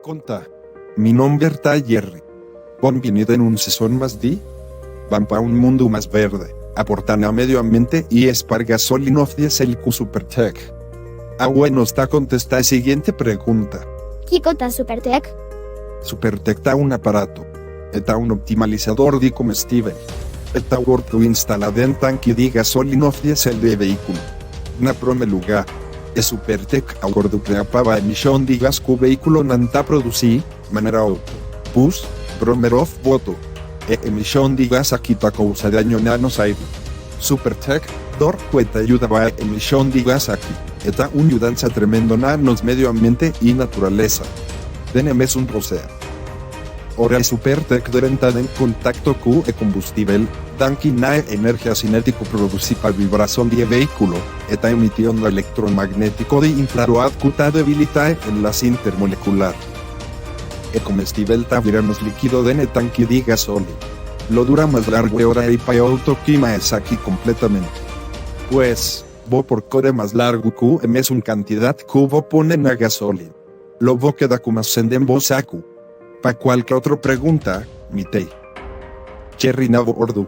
Kon ta? Mi nomber ta Jerry. Bon bini den un seson mas di Ban pa un mundu mas berde, aporta na medio ambiente i spar gasolin of diesel ku Supertech. Awe nos ta kontestá e siguiente pregunta. Kiko ta Supertech? Supertech ta un aparato. E ta un optimalisador di comestibel. E ta wòrdu instalá den tanki di gasolin of diesel di e vehíkulo. Na prome lugá, e Supertech a wòrdu kreá pa baha emishon di gas ku vehíkulonan ta produsí, manera outo, bus, bròmer òf boto. E emishon di gas aki ta kousa daño na nos airu. Supertech, dor ku e ta yuda baha e emishon di gas aki, e ta un yudansa tremendo na nos medio ambiente i naturalesa. Den e mesun rosea. Ora e Supertech drenta den kontakto ku e kombustibel, danki na e energia sinétiko produsí pa vibrason di e vehíkulo, e ta emití onda elektromagnétiko di infraroad ku ta debilitá e enlase intermolekular. E komestibel ta bira mas líkido den e tanki di gasolin. Lo dura mas largu e ora ei pa e outo kima esaki kompletamente. Pues, bo por kore mas largu ku e mesun kantidat ku bo pone na gasolin. Lo bo keda ku mas sende den bo saku. Pa kualke otro pregunta, mi t'ei. Cherry na bo ordu.